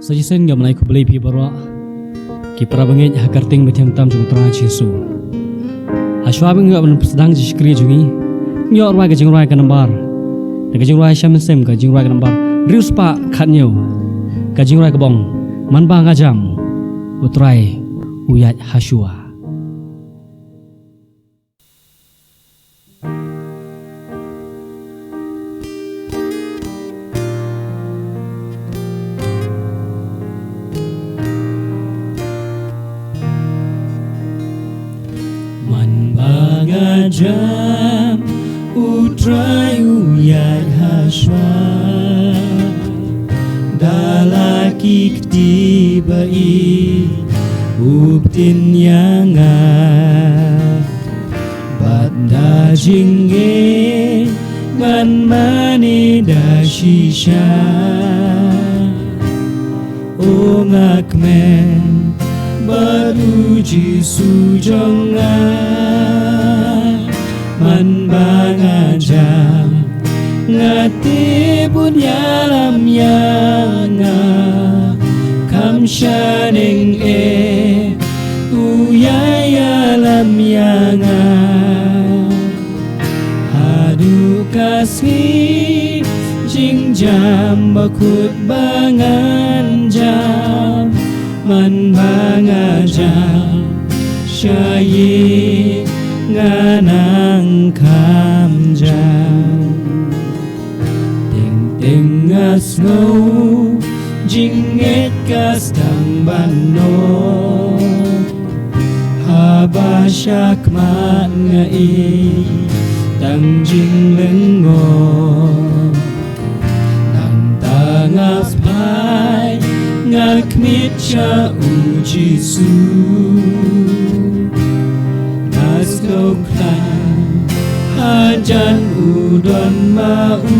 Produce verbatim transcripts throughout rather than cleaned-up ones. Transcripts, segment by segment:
Sa shisien nga ai khublei ïa phi baroh ki para bangeit ha ka kyrteng baptism tam jong u Trai Jisu. Hashwa ba ngin ïoh ban sdang ïa ka shakri jong ngi, ngin ïoh rwai ka jingrwai ka nambar, na ka jingrwai Shem Mynsiem ka jingrwai ka nambar hynriew spah khathynñiew, ka jingrwai kaba ong, Man ba nga jam, u Trai u ïaid hashwa. Man ba nga jam, u Trai u ïaid hashwa. Da la ki kti ba-ïeit u btin ïa nga, bad da jingngeit ngan mane da shisha. O nga kmen bad u Jisu jong nga, man ba nga jam, nga tip un ïalam ïa nga. Kham shaniah eh u ïai ïalam ïa nga. Haduh ka sngi jingjam bakhuid ba ngan jam, man ba nga jam, shaei nga nang kham jam. Teng teng nga sngew jingngeit ka sdang ban noh. Haba sha khmat nga ïohi tang jinglyngngoh. Nangta nga phai nga khmih sha u Jisu. Nga sngewkhlaiñ hajan u don ma u.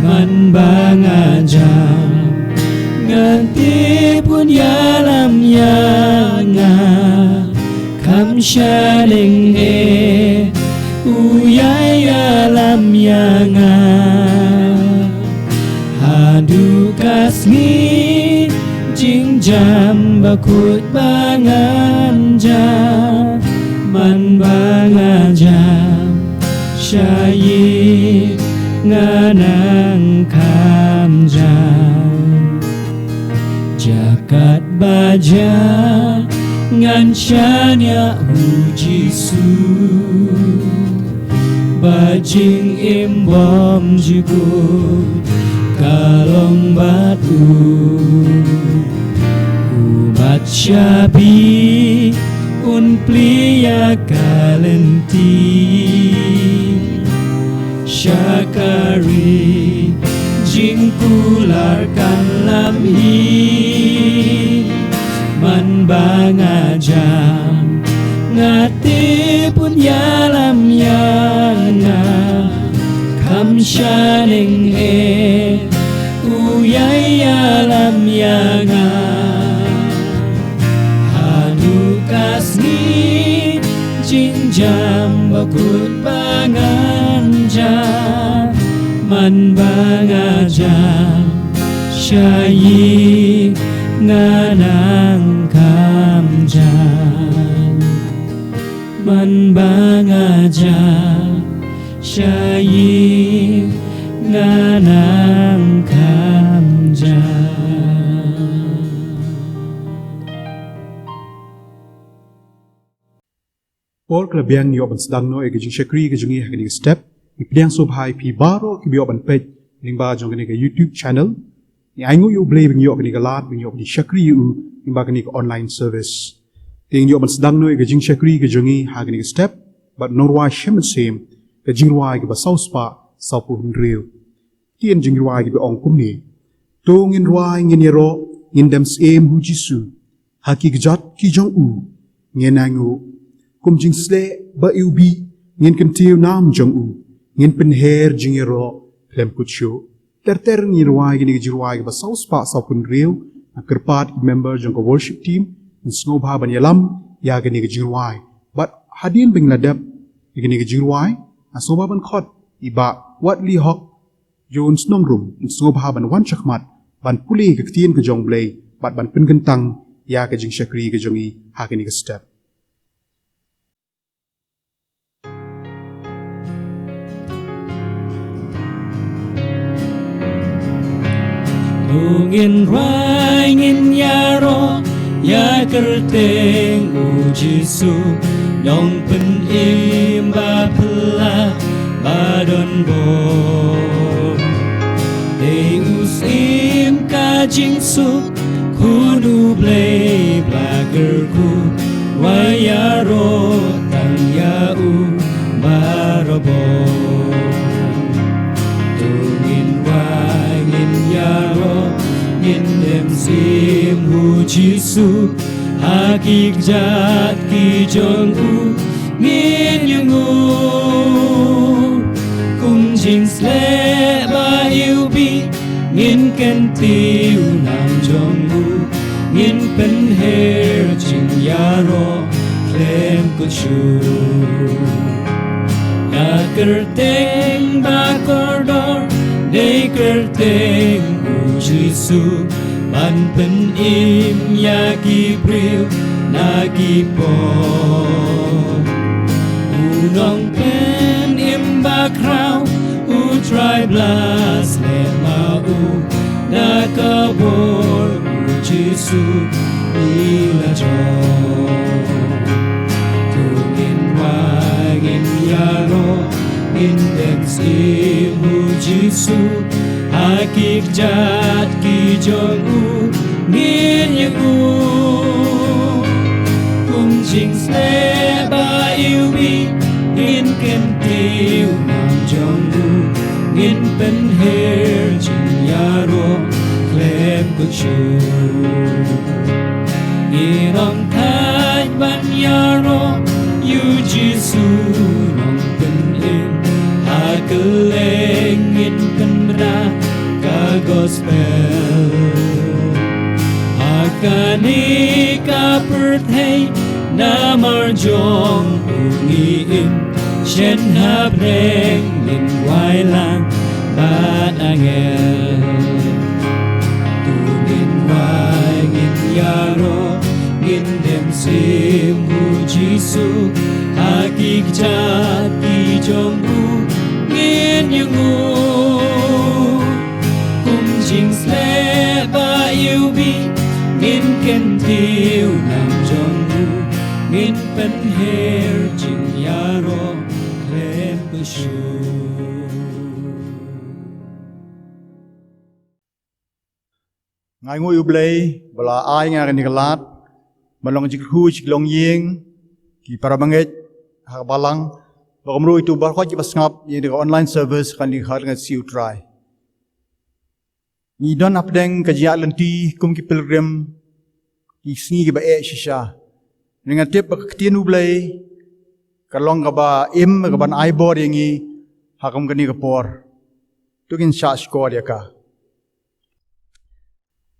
Man ba nga jam, nga tip un ïalam ïa nga. Kham shaniah eh u ïai ïalam ïa nga. Haduh ka sngi jingjam bakhuid ba ngan jam, man ba nga jam, shaei nga nang kham jam. Jaka ba jia ngan shaniah u Jisu. Ba jingim bymjukut ka long bad u. U bat shabi un plie ïa ka lynti. Sha ka ri jingkular kan lam hi. Man ba nga jam, nga tip un ïalam ïa nga. Kham shaniah eh u ïai ïalam ïa nga. Haduh ka sngi jingjam bakhuid ba ngan jam, man ba nga jam, shaei nga nang kham jam. Man ba nga jam, shaei nga nang kham jam. Por ka la biang, ïoh ban sdang noh ïa ka jingshakri ka jong ngi ha kane ka step. Ngi pdiang sngewbha ïa phi baroh kiba ïoh ban peit lyngba jong kane ka YouTube channel. Ngi ainguh ïa U Blei ba ngi ïoh kane ka lad, ba ngi ïoh ban shakri ïa u lyngba kane ka online service. Te ngi ïoh ban sdang noh ïa ka jingshakri ka jong ngi ha kane ka step bad nongrwai Shem Mynsiem, ka jingrwai kaba saw spah sawphew hynriew. Ki jingrwai kiba ong kumne: To ngin rwai, ngin ïaroh, ngin dem syiem ha u Jisu. Ha ki kjat ki jong u ngin ainguh. Kum jingsleh ba iwbih ngin kyntiew nam jong u. Ngin pynher jingïaroh khlem kut shuh. Ter ter ngin rwai kine ki jingrwai kiba saw spah sawphew hynriew. Nga kyrpad ki member jong ka worship team, ngin sngewbha ban ïalam ïa kine ki jingrwai. Bad hadien ba ngin la dep ïa kine ki jingrwai, nga sngewbha ban khot i Bah Wadley Hok, Jones Nongrum, ngin sngewbha ban wan shakhmat ban pule ka ktien ka jong U Blei bad ban pynkyntang ïa ka jingshakri ka jong ngi ha kane ka step. Ngin rwai ngin ïaroh ïa kyrteng U Jisu, nongpynim ba phylla ba don bor. Dei u Syiem ka jingsuk, Khun U Blei ba kyrkhu, rwai ïaroh tang ïa u barabor. To ngin rwai ngin ïaroh, ngin dem Syiem U Jisu, ha ki kjat ki jong u ngin ïanguh. Kum jingsleh ba iwbih ngin kyntiew nam jong u, ngin pynher jingïaroh khlem kut shuh. Ka kyrteng ba kordor dei kyrteng U Jisu, ban pynim ïa ki briew na ki por. U nongpynim ba khraw, U Trai Blei, sleh ma u da ka bor, U Jisu ngi la jong. To ngin rwai ngin ïaroh, ngin dem Syiem U Jisu, ha ki kjat ki jong u ngin ïanguh. Kum jingsleh ba iwbih ngin kyntiew nam jong u, ngin pynher jingïaroh khlem kut shuh. Ngin ym thait ban ïaroh ïa U Jisu nongpynim, ha kylleng ngin pynbna ka gospel. Ha kane ka pyrthei namar jong u ngi im, shen ha bneng ngin rwai lang bad angel. To ngin rwai ngin ïaroh, ngin dem Syiem U Jisu, ha ki kjat ki jong u ngin ïanguh. Kum jingsleh ba iwbih ngin kyntiew nam jong u, ngin pynher jingïaroh khlem kut shuh. Nga ainguh ïa U Blei ba la ai nga kane ka lad ban long jingkyrkhu sha ki longïing, ki para bangeit ha ka balang, bad kumjuh ïa uto baroh kiba sngap ïa kane ka online service ha kane ka khyllipmat U Trai. Ngi don hapdeng ka jingïaid lynti kum ki pilgrim, ki sngi kiba eh shisha. Nga tip ba ka ktien U Blei ka long kaba im, kaban ai bor ïa ngi ha kum kane ka por. To ngin shah shkor ïa ka.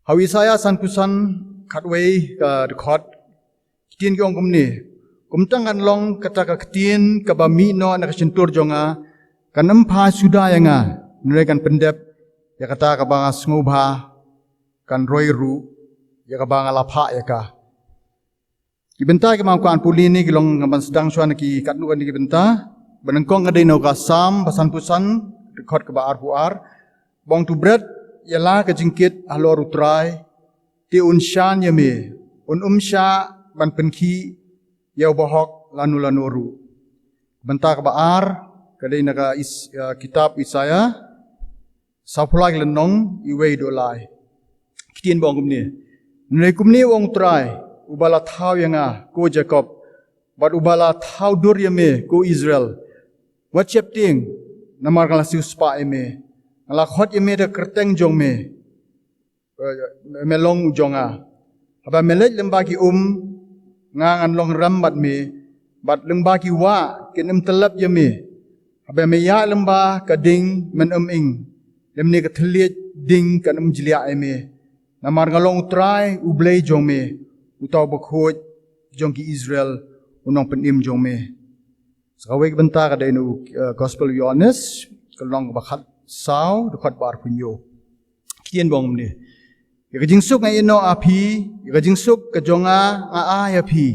Ha u Isaïah sanphew san, khatwei ka dkhot, ki ktien ki ong kumne: Kumta kan long kata ka ktien kaba mih noh na ka shyntur jong nga, kan ym phah suda ïa nga, hynrei kan pyndep ïa kata kaba nga sngewbha, kan roi ruh ïa kaba nga la phah ïa ka. Ki bynta kiba nga kwah ban pule hangne ki long, nga ban sdang shuwa na ki katno katne ki bynta. Ba nyngkong ka dei na ka Salm ba sanphew san, dkhot kaba arphew ar. Ba ong: To bret ïa la ka jingkit halor U Trai, te un shan ïa me, un ym shah ban pynkhih ïa u bahok lano lano ruh. Bynta kaba ar ka dei na ka Is-, eh, kitab Isaïah, sawphew lai ka lynnong, uwei haduh lai. Ki ktien ba ong kumne: Hynrei kumne u ong U Trai, uba la thaw ïa nga, ko Jakob, bad uba la thaw dur ïa me, ko Israel: Wat sheptieng, namar nga la siewspah ïa me, nga la khot ïa me da ka kyrteng jong me, eh, me long u jong nga. Haba me leit lyngba ki um, nga ngan long rem bad me, bad lyngba ki wah kin ym tyllep ïa me. Haba me ïaid lyngba ka ding, men ym ing, lymne ka thylliej ding kan ym jliah ïa me. Namar nga long U Trai, U Blei jong me, uta uba khuid jong ki Israel, u nongpynim jong me. Sa kawei ka bynta ka dei na u, eh, Gospel Ïoannis, ka lynnong kaba khatsaw, dkhot ba arphew hynñiew. Ki Ïa bong kumne. Ïa ka jingsuk nga ïehnoh ha phi, ïa ka jingsuk ka jong nga nga ai ha phi.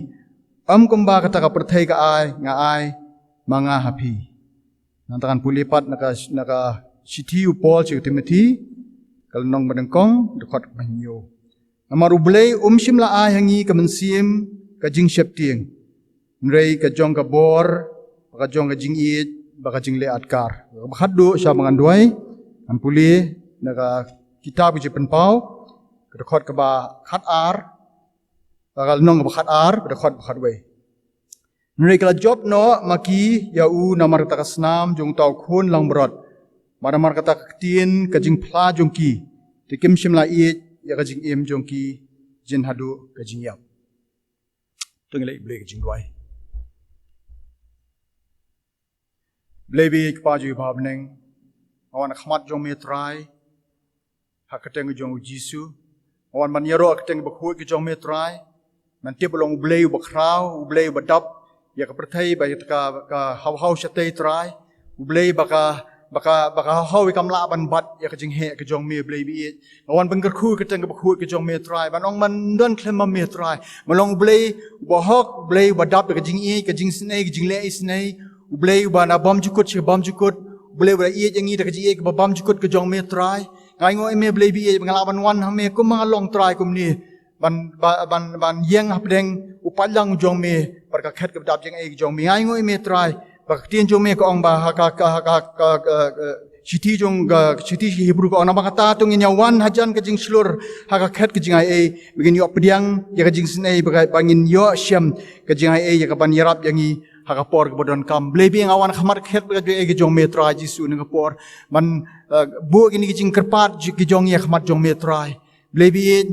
Ym kumba kata ka pyrthei ka ai, nga ai ma nga ha phi. Nangta ngan pule pat na ka, na ka shithi u Paul sha u Timothy, ka lynnong ba nyngkong, dkhot ba hynñiew. Namar U Blei um shym la ai ha ngi ka mynsiem ka jingsheptieng, hynrei ka jong ka bor, bad ka jong ka jingïeit, bad ka jingleh adkar. Ba khatduh sha ba ngan duwai, ngan pule na ka kitab Ka Jingpynpaw, ka dkhot kaba khatar, ka lynnong kaba khatar, ka dkhot ba khatwei. Hynrei ka la jop noh ma ki ïa u namar kata ka snam jong uta u khun langbrot, bad namar kata ka ktien ka jingphla jong ki, te kim shym la ïeit ïa ka jingim jong ki, jin haduh ka jingïap. To ngin leit Blei ka jingduwai. Blei ba ïeit, Kpa jong ngi ba ha bneng, nga wan ha khmat jong me Trai, ha ka kyrteng jong U Jisu. Nga wan ban ïaroh ha ka kyrteng bakhuid ka jong me Trai. Ngan tip ba long U Blei uba khraw, U Blei uba dap ïa ka pyrthei bad ïa ka, ka hawhaw shatei Trai. U Blei ba ka, ba ka, ba ka hawhaw kam lah ban bat ïa ka jingheh ka jong me Blei ba ïeit. Nga wan ban kyrkhu ha ka kyrteng bakhuid ka jong me Trai, ban ong ban don khlem ma me Trai. Me long U Blei uba hok, U Blei uba dap ïa ka jingïeit, ka jingisynei, ka jingleh isynei. U Blei uba na bymjukut sha bymjukut. U Blei uba ïeit ïa ngi da ka jingïeit kaba bymjukut ka jong me Trai. Nga ainguh ïa me Blei ba ïeit ba nga lah ban wan ha me kum ma nga long Trai kumne. Ban, ba-, ban, ban ïeng hapdeng u paidlang jong me, bad ka khet kaba dap jingaiei jong me. Nga ainguh ïa me Trai, ba ka ktien jong me ka ong ba ha ka, ka, ka, ka, ka, ka shithi jong ka, shithi Hebru ka ong namar kata to ngin ïa wan hajan ka jingshlur ha ka khet ka jingaiei, ba ngin ïoh pdiang ïa ka jingisynei, ba ka, ba ngin ïoh shem ka jingaiei ïa kaban ïarap ïa ngi ha ka por kaba donkam. Blei ba ïeit, nga wan ha khmat ka khet ka jingaiei ka jong me Trai Jisu na ka por ban, eh, buh kine ki jingkyrpad ki jong ngi ha khmat jong me Trai. Blei ba ïeit,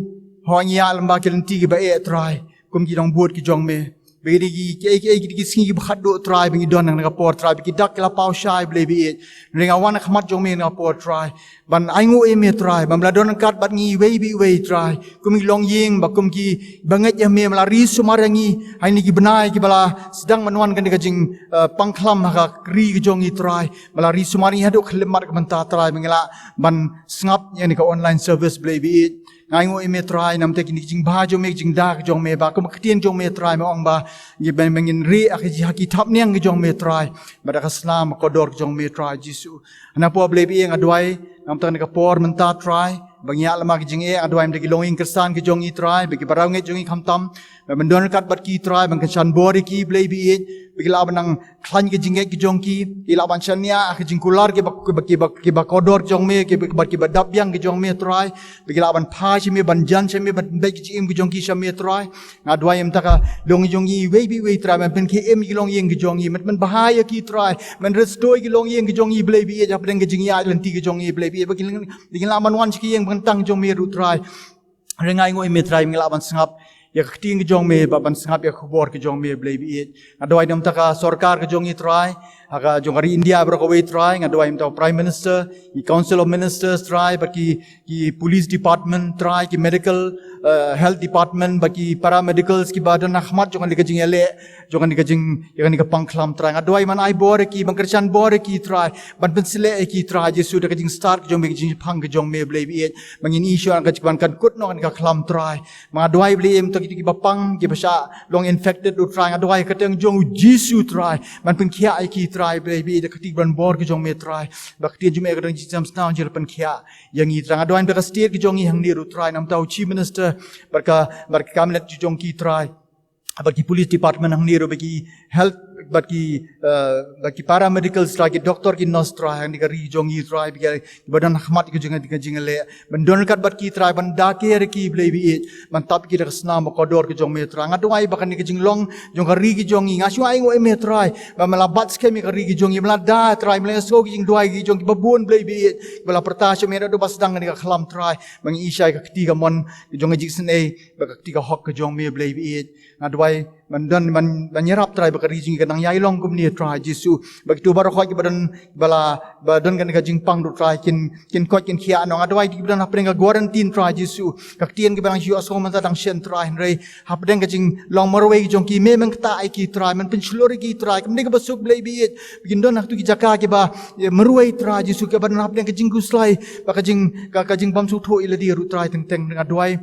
hoi ngi ïa lem bad ki lynti kiba eh Trai, kum ki nongbud ki jong me. Ba kine ki, ki, ki, ki, ki sngi kiba khatduh Trai, ba ngi don ha kane ka por Trai, ba ki dak ki la paw shai Blei ba ïeit. Hynrei nga wan ha khmat jong me ha kane ka por Trai, ban ainguh ïa me Trai, ba me la don ryngkat bad ngi iwei pa iwei Trai. Kum ki longïing, bad kum kiba ngeit ïa me, me la ri sumar ïa ngi ha kine ki bnai kiba la sdang ban wan kane ka jing, eh, pangkhlam ha ka ri ka jong ngi Trai. Me la ri sumar ïa ngi haduh khyllipmat ka mynta Trai, ba ngi lah ban sngap ïa kane ka online service Blei ba ïeit. Nga ainguh ïa me Trai, namar kine ki jingbha jong me, jingda ka jong me, ba kum ka ktien jong me Trai, me ong ba ngi ban, ba ngin rieh ha ki, ha ki thapniang ka jong me Trai, bad da ka snam kordor ka jong me Trai Jisu. Ha kane ka por Blei ba ïeit nga duwai namar kane ka por mynta Trai, ba ngi ïa lem ha ka jingeh, nga duwai namar ki longïing khristan ki jong ngi Trai, bad kiba raw ngeit jong ngi khamtam, ba men don ryngkat bad ki Trai, ban kyrshan bor ïa ki Blei ba ïeit, ba ki lah ban nang khlaiñ ka jingngeit ka jong ki, ki lah ban shaniah ha ka jingkular kiba, kiba, kiba, kiba kordor jong me, kiba, kiba, kiba dap biang ka jong me Trai, ba ki lah ban phai sha me, ban jan sha me, ban beit ka jingim ka jong ki sha me Trai. Nga duwai ïa mynta ka long jong ngi iwei pa iwei Trai, men pynkhie im ïa ki longïing ka jong ngi, men, men bha ïa ki Trai, men restore ïa ki longïing ka jong ngi Blei ba ïeit, hapdeng ka jingïaid lynti ka jong ngi Blei ba ïeit, ba ki, ba ki lah ban wan sha ki ïing bad kyntang jong me ruh Trai. Hynrei nga ainguh ïa me Trai, ba ngi lah ban sngap ïa ka ktien ka jong me, bad ban sngap ïa ka khubor ka jong me Blei ba ïeit. Nga duwai namar ka sorkar ka jong ngi Trai, ha ka jong ka ri India baroh kawei Trai, nga duwai namar ka Prime Minister, ki Council of Ministers Trai, bad ki, ki Police Department Trai, ki Medical, eh, Health Department, bad ki Paramedicals kiba don ha khmat jong kane ka jingïaleh, jong kane ka jing, ïa kane ka pangkhlam Trai. Nga duwai ban ai bor ïa ki, ban kyrshan bor ïa ki Trai, ban pynshlur ïa ki Trai Jisu da ka jingstad ka jong me, ka jingphang ka jong me Blei ba ïeit, ba ngin ïoh shuh ka jingban kan kut noh kane ka khlam Trai. Ba nga duwai Blei ïa mynta kito kiba pang, kiba shah long infected ruh Trai, nga duwai ha ka kyrteng jong U Jisu Trai, ban pynkhiah ïa ki Trai Blei ba ïeit, da ka kti ban bor ka jong me Trai. Ba ka ktien jong me ka don jingsngewsynei jin la pynkhiah ïa ngi Trai. Nga duwai namar ka state ka jong ngi hangne ruh Trai, namar u Chief Minister, bad ka, bad ka cabinet jong ki Trai, bad ki Police Department hangne ruh, bad ki health, bad ki, eh, bad ki paramedicals Trai, ki doctor, ki nurse Trai, hangne ka ri jong ngi Trai, bad ki, kiba don ha khmat ka jong, ka jingïaleh, ban don ryngkat bad ki Trai, ban da care ïa ki Blei ba ïeit, ban tap ïa ki da ka snam ba kordor ka jong me Trai. Nga duwai ba kane ka jinglong jong ka ri ka jong ngi, nga shu ainguh ïa me Trai, ba me la bat skhem ïa ka ri ka jong ngi, me la da Trai, me la ïohsngew ki jingduwai ki jong kiba bun Blei ba ïeit, ba la pyrta sha me naduh ba sdang kane ka khlam Trai, ba ngi ïoh sha ka kti kamon ka jong ka jingisynei, bad ka kti ka hok ka jong me Blei ba ïeit. Nga duwai Ban don, ban, ban ïarap Trai ba ka ri jong ngi kan nang ïai long kumne Trai Jisu. Ba kito baroh kiba don, ba la, ba don kane ka jingpang ruh Trai kin, kin koit kin khiah noh. Nga duwai kito kiba don hapdeng ka quarantine Trai Jisu. Ka ktien kaba nang shu ïohsngew mynta dang shen Trai hynrei hapdeng ka jinglong marwei jong ki, me men ktah ïa ki Trai, men pynshlur ïa ki Trai. Kumne kaba suk Blei ba ïeit, ba kin don ha kito ki jaka kiba, eh, marwei Trai Jisu, kiba don hapdeng ka jingkhuslai, ba ka jing, ka, ka jingbym sngewthuh ïa lade ruh Trai teng teng. Nga duwai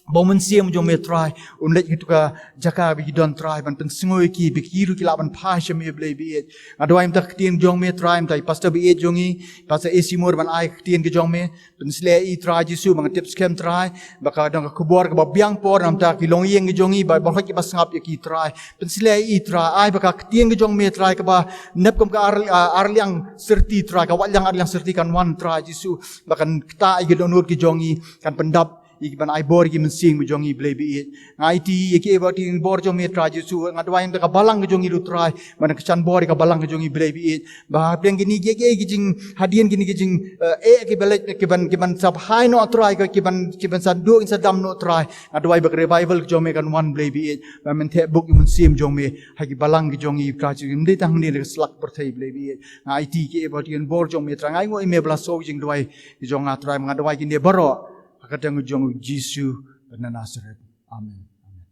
ba u Mynsiem jong me Trai un leit ha kito ka jaka ba ki don Trai, ban pynsngew ïa ki, ba ki ruh ki lah ban phai sha me Blei ba ïeit. Nga duwai mynta ka ktien jong me Trai, mynta i pastor ba ïeit jong ngi, Pastor A C Mor, ban ai ka ktien ka jong me. Pynshlur ïa i Trai Jisu, ba ngan tip skhem Trai ba ka don ka khubor kaba biang por na ka bynta ki longïing ki jong ngi, ba baroh kiba sngap ïa ki Trai. Pynshlur ïa i Trai, ai ba ka ktien ka jong me Trai kaba nep kum ka ar, ah, arliang syrti Trai, ka watliang arliang syrti kan wan Trai Jisu, ba kan ktah ïa ki dohnud ki jong ngi, kan pyndap ïa ki, ban ai bor ïa ki mynsiem ki jong ngi Blei ba ïeit. Nga aiti ïa kiei baroh ki bor jong me Trai Jisu, nga duwai ïa ka balang ka jong ngi ruh Trai, ban kyrshan bor ïa ka balang ka jong ngi Blei ba ïeit. Ba hapdeng kine kiei kiei ki jing, hadien kine ki jing, eh, eh, kiba leit, kiban, kiban sa bhai noh Trai, kiban, kiban sa duh, kin sa dam noh Trai. Nga duwai ba ka revival ka jong me kan wan Blei ba ïeit. Ba men theh buh ïa u Mynsiem jong me ha ki balang ki jong ngi Trai Jisu, ym dei tang hangne ha ka slak pyrthei Blei ba ïeit. Nga aiti ïa kiei baroh ki bor jong me Trai, nga ainguh ïa me ba la sngew ka jingduwai ka jong nga Trai, nga duwai kine baroh ha ka kyrteng ka jong u Jisu na Nasareth. Amen. Amen.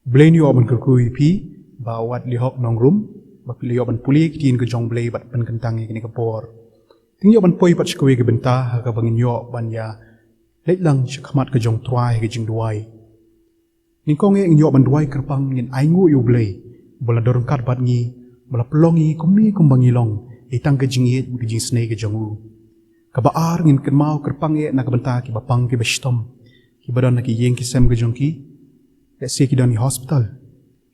Blei un ïoh ban kyrkhu ïa phi, Bah Wat Lihok Nongrum, ba phi la ïoh ban pule ïa ka ktien ka jong Blei bad pynkyntang ïa kane ka por. Te ngi ïoh ban poi pat sha kawei ka bynta ha kaba ngin ïoh ban ïa leit lang sha khmat ka jong U Trai ha ka jingduwai. Nyngkong eh ngin ïoh ban duwai kyrpang, ngin ainguh ïa U Blei uba la don ryngkat bad ngi, uba la pynlong ïa ngi kumne kumba ngi long, ïa tang ka jingïeit bad ka jingisnei ka jong U. Kaba ar, ngin kynmaw kyrpang eh na ka bynta kiba pang kiba shitom, kiba don ha ki ïing ki sem ka jong ki. Lehse ki don ha hospital,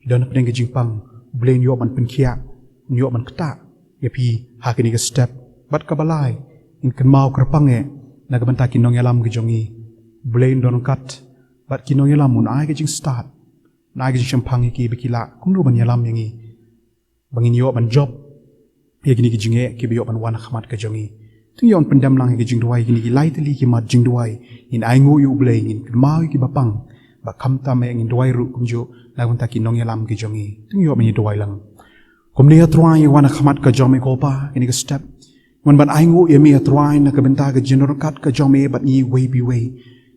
ki don hapdeng ka jingpang. Blei un ïoh ban pynkhiah, un ïoh ban ktah ïa phi ha kane ka step. Bad kaba lai, ngin kynmaw kyrpang eh na ka bynta ki nongïalam ki jong ngi. Blei un don ryngkat bad ki nongïalam, un ai ka jingstad, un ai ka jingshemphang ïa ki ba ki lah kumno ban ïalam ïa ngi, ba ngin ïoh ban jop ïa kine ki jingeh kiba ïoh ban wan ha khmat ka jong ngi. Te ngi ïoh ban pyndem lang ïa ki jingduwai, kine ki lai tylli ki mat jingduwai. Ngin ainguh ïa U Blei, ngin kynmaw ïa kiba pang, bad khamtam eh ngin duwai ruh kumjuh na ka bynta ki nongïalam ki jong ngi. Te ngi ïoh ban ïa duwai lang. Kumne A Trai, ngi wan ha khmat ka jong me ko Pa, kane ka step. Ngi wan ban ainguh ïa me A Trai na ka bynta ka jingdon ryngkat ka jong me bad ngi iwei pa iwei.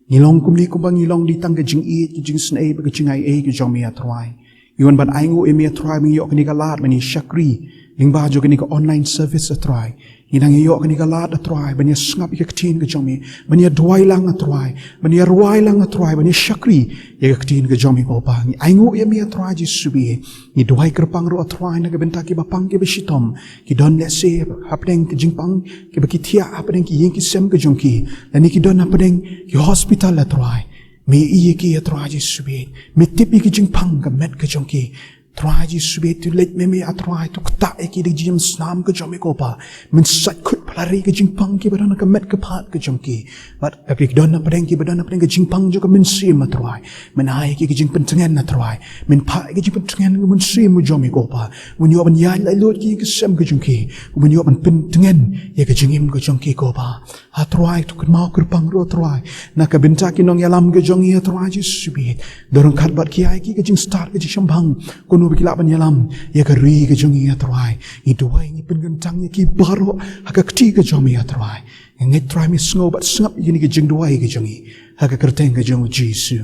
Ngi long kumne kumba ngi long dei tang ka jingïeit, ka jingisnei bad ka jingai ei ka jong me A Trai. Ngi wan ban ainguh ïa me A Trai, ba ngi ïoh kane ka lad ban ïa shakri lyngba jong kane ka online service A Trai. Ngi dang ïoh kane ka lad A Trai ban ïa sngap ïa ka ktien ka jong me, ban ïa duwai lang A Trai, ban ïa rwai lang A Trai, ban ïa shakri ïa ka ktien ka jong me ko Pa. Ngi ainguh ïa me A Trai Jisu ba ïeit. Ngi duwai kyrpang ruh A Trai na ka bynta kiba pang kiba shitom, ki don lehse hapdeng ki jingpang kiba ki thiah hapdeng ki ïing ki sem ka jong ki, lane ki don hapdeng ki hospital A Trai. Me ïohi ïa ki A Trai Jisu ba ïeit. Me tip ïa ki jingpang ka met ka jong ki. Trai Jisu ba ïeit, to leit me, me A Trai, to ktah ïa ki da ka jingïam snam ka jong me ko Pa. Men sait khuid pla ri ka jingpang kiba don ha ka met ka phad ka jong ki. Bad ki don hapdeng, kiba don hapdeng ka jingpang jong ka mynsiem A Trai, men ai ïa ki ka jingpyntngen A Trai. Men phah ïa ka jingpyntngen ka mynsiem ka jong me ko Pa. Men ïoh ban ïaid laitluid ki ïing ki sem ka jong ki. Men ïoh ban pyntngen ïa ka jingim ka jong ki ko Pa. A Trai, to kynmaw kyrpang ruh A Trai na ka bynta ki nongïalam ka jong ngi A Trai Jisu ba ïeit. Don ryngkat bad ki, ai ki ka jingstad ka jingshemphang, kumno ba ki lah ban ïalam ïa ka ri ka jong ngi A Trai. Ngi duwai, ngi pynkyntang ïa ki baroh ha ka kti ka jong me A Trai. Ngi ngeit Trai me sngew bad sngap ïa kine ki jingduwai ka jong ngi, ha ka kyrteng ka jong U Jisu.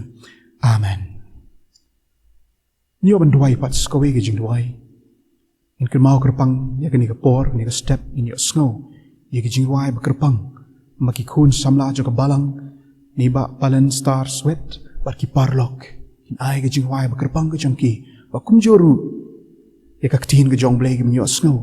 Amen. Ngi ïoh ban duwai pat sa kawei ka jingduwai. Ngin kynmaw kyrpang ïa kane ka por, kane ka step, ngin ïohsngew ïa ka jingduwai ba kyrpang ma ki khun samla jong ka balang, ne Bah Palen Star Swet, bad ki paralok. Ngin ai ka jingduwai ba kyrpang ka jong ki, ba kumjuh ruh ïa ka ktien ka jong U Blei kiba ngin ïohsngew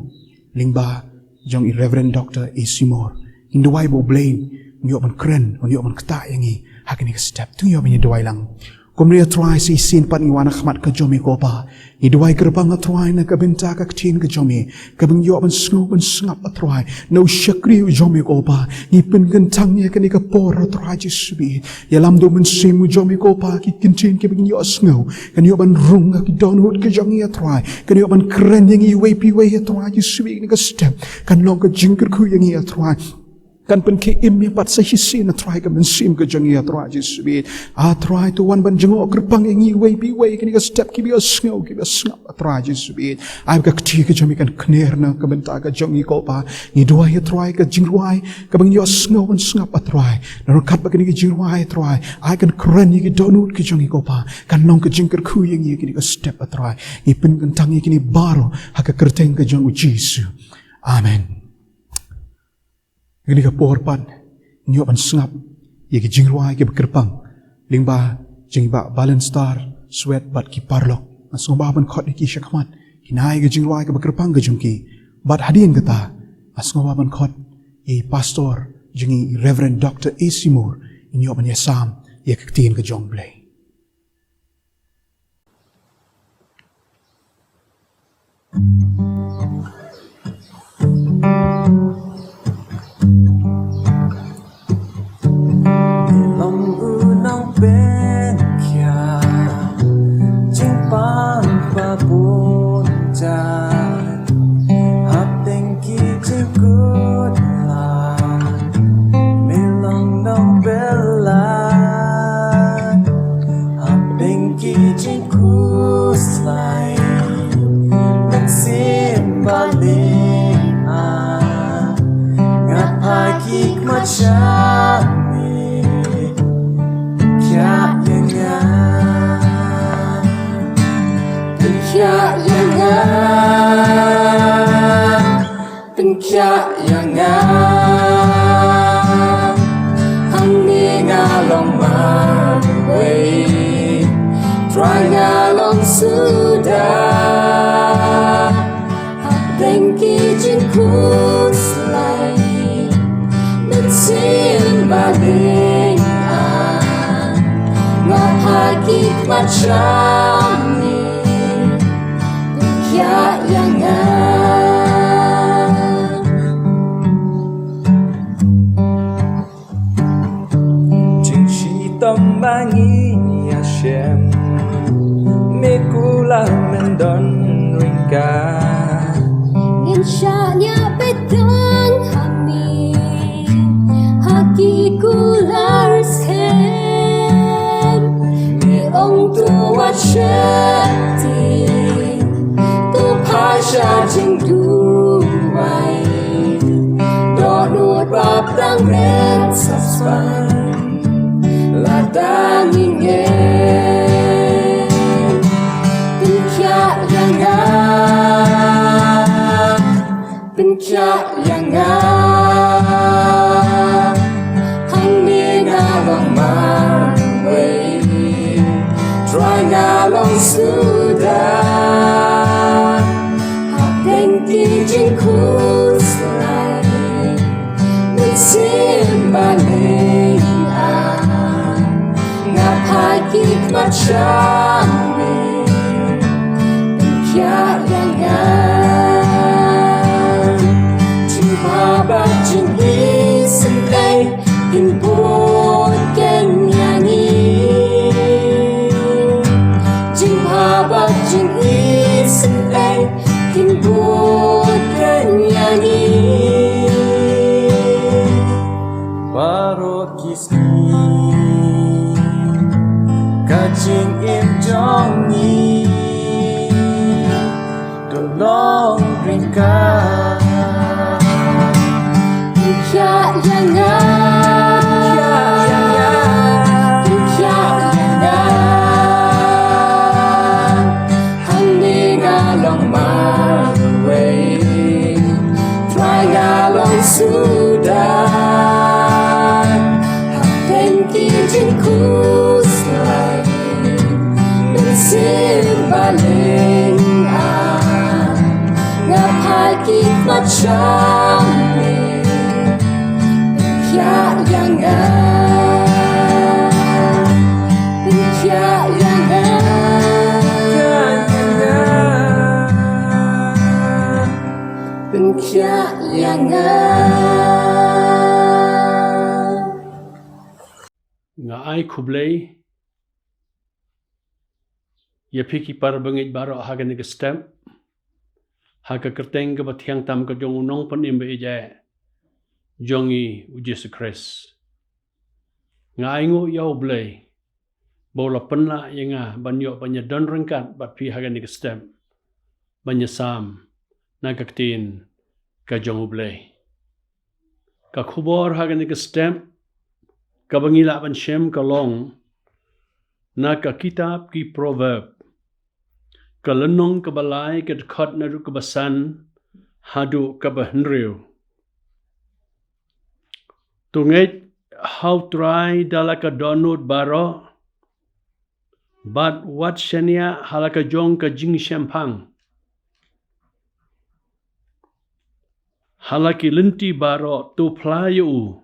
lyngba jong i Reverend Doctor A C Mor. Ngin duwai ba U Blei un ïoh ban kren, un ïoh ban ktah ïa ngi ha kane ka step. To ngi ïoh ban ïa duwai lang. Kumne A Trai, sa shisien pat ngi wan ha khmat ka jong me ko Pa. Ngi duwai kyrpang A Trai na ka bynta ka ktien ka jong me, kaba ngi ïoh ban sngew ban sngap A Trai na u shakri u jong me ko Pa. Ngi pynkyntang ïa kane ka por A Trai Jisu ba ïeit. Ïalam da u Mynsiem u jong me ko Pa, ki ktien kiba ngi ïohsngew kan ïoh ban rung ha ki dohnud ka jong ngi A Trai, kan ïoh ban kren ïa ngi iwei pa iwei A Trai Jisu ba ïeit, kane ka step kan long ka jingkyrkhu ïa ngi A Trai. Kan pynkhie im ïa pat sa shisien, A Trai, ka mynsiem ka jong ngi, A Trai Jisu bad. A Trai, to wan ban jngoh kyrpang ïa ngi iwei pa iwei, kine ki step kiba ïohsngew, kiba sngap, A Trai Jisu bad. Ai ba ka kti ka jong me kan kner na ka bynta ka jong ngi ko Pa. Ngi duwai, A Trai, ka jingrwai kaba ngi ïohsngew ban sngap, A Trai. Na ryngkat bad kine ki jingrwai, A Trai, ai kan kren ïa ki dohnud ki jong ngi ko Pa. Kan long ka jingkyrkhu ïa ngi ïa kine ki step, A Trai. Ngi pynkyntang ïa kine baroh ha ka kyrteng ka jong U Jisu. Amen. Kine ki por pat ngi ïoh ban sngap ïa ki jingrwai kiba kyrpang lyngba jong i Bah Balenstar Swet bad ki paralok. Nga sngewbha ban khot ïa ki shakhmat, kine ki jingrwai kiba kyrpang ka jong ki. Bad hadien kata nga sngewbha ban khot ïa i Pastor jong ngi, i Reverend Doctor A C Moore, in ïoh ban ïasam ïa ka ktien ka jong U Blei. Long u nongpynkhiah jingpang ba bun jait, hapdeng ki jingkut lad me long nongbylla. Hapdeng ki jingkhuslai mynsiem ba liang, nga phai ki khmat sha me. Pynkhiah ïa nga, pynkhiah ïa nga, pynkhiah ïa nga. Hangne nga long marwei, Trai, nga long suda. Hapdeng ki jingkhuslai mynsiem ba liang, nga phai ki khmat sha me. Pynkhiah ïa nga. Jingshitom ba ngi ïashem, me kular men don ryngkat. Ngin shaniah beit tang ha me ha ki kular skhem. Me ong to wat sheptieng, to phai sha jingduwai. Dohnud ba pdeng men sa span, lada ngi ngeit. Pynkhiah ïa nga, pynkhiah ïa nga. Hangne nga long marwei, Trai, nga long suda. Hapdeng ki jingkhuslai mynsiem ba liang, nga phai ki khmat sha me. Pynkhiah ïa nga. Jingbha bad jingisynei kin bud keiñ ïa ngi. Jingbha bad jingisynei kin bud keiñ ïa ngi. Baroh ki sngi ka jingim jong ngi to long ryngkat. Pynkhiah ïa nga, pynkhiah ïa nga. Hangne nga long marwei, Trai, nga long suda. Hapdeng ki jingkhuslai mynsiem ba liang, nga phai ki khmat sha me. Pynkhiah ïa nga, pynkhiah ïa nga, pynkhiah ïa nga. Nga ai khublei ïa phi ki parabangeit baroh ha kane ka step, ha ka kyrteng kaba thiang tam ka jong U Nongpynim ba ïeit, jong ngi u Jisu Khrist. Nga ainguh ïa U Blei ba u la pynlah ïa nga ban ïoh ban ïadon ryngkat bad phi ha kane ka step ban ïasam na ka ktien ka jong U Blei. Ka khubor ha kane ka step kaba ngi lah ban shem ka long na ka kitab ki Proverb, ka lynnong kaba lai, ka dkhot naduh kaba san haduh kaba hynriew. To ngeit ha U Trai da la ka dohnud baroh, bad wat shaniah ha la ka jong ka jingshemphang. Ha la ki lynti baroh to phla ïa u,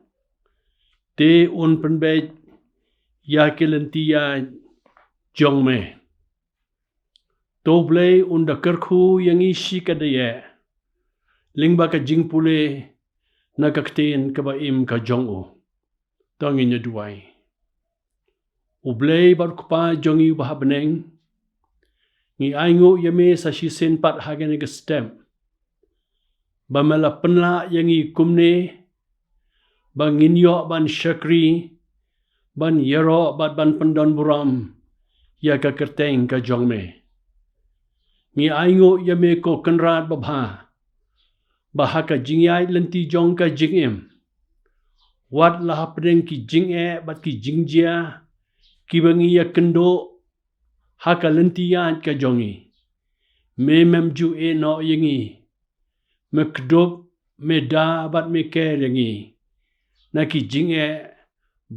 te un pynbeit ïa ki lynti ïaid jong me. To U Blei un da kyrkhu ïa ngi shi ka dei eh lyngba ka jingpule na ka ktien kaba im ka jong u. To ngin ïa duwai. U Blei bad Kpa jong ngi uba ha bneng, ngi ainguh ïa me sa shisien pat ha kane ka step ba me la pynlah ïa ngi kumne ba ngin ïoh ban shakri, ban ïaroh bad ban pyndon burom ïa ka kyrteng ka jong me. Ngi ainguh ïa me ko Kynrad babha ba ha ka jingïaid lynti jong ka jingim, wat la hapdeng ki jingeh bad ki jingjia kiba ngi ïakynduh ha ka lynti ïaid ka jong ngi, me mem ju ïehnoh ïa ngi. Me kdup, me da bad me ker ïa ngi na ki jingeh